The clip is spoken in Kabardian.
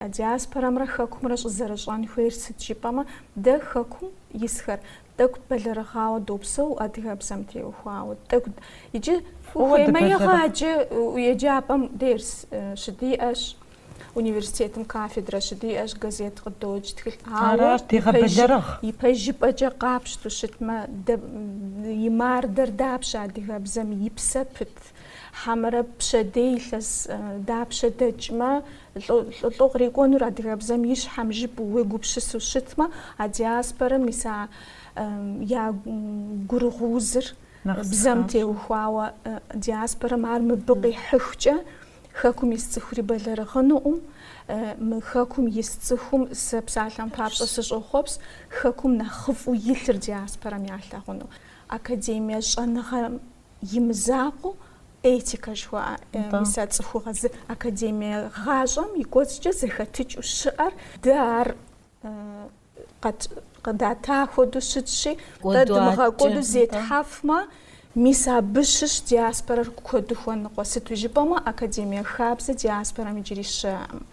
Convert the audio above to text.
Диаспорэмрэ хэкумрэ щӏызэрыщӏэн хуейр сыт жыпӏэмэ, дэ хэкум исхэр тӏэкӏу бэлэрыгъауэ допсэу адыгэбзэм теухуауэ, тӏэкӏу иджы ухуеймэ егъаджэ еджапӏэм дерс щыдиӏэщ, университетым кафедрэ щыдиӏэщ, газет къыдокӏ, тхылъ. Ауэ ипэжыпӏэкӏэ къапщту щытмэ, и мардэр дапщэ адыгэбзэм и псэ пыт, хьэмэрэ пщэдей илъэс дапщэ дэкӏмэ, Лӏо кърикӏуэнур адыгэбзэм и щхьэм жыпӏэу уегупсысу щытмэ, а диаспорэм мис а я гурыгъуузыр бзэм теухуауэ диаспорэм ар мыбы къихьыхукӏэ хэкум ис цӏыхури бэлэрыгъынукъым. Мы хэкум ис цӏыхум сэ псалъэм папщӏэ сыщӏохъуэпс, хэкум нэхъыфӏу илъыр диаспорэм ялъагъуну. Академие щӏэныгъэм и мызакъуэу этикэ жыхуаӏэ, мис а цӏыхугъэ зы академие гъащӏэм и кӏуэцӏкӏэ зэхэтыкӏыу щыӏэр, дэ ар къыдата хуэдэу щытщи, дэ дымыгъэкӏуэду зетхьэфмэ, мис абы щыщ диаспорэр куэду хуэныкъуэ. Сыту жыпӏэмэ, академие хабзэ диаспорэм иджыри щыӏэкъым.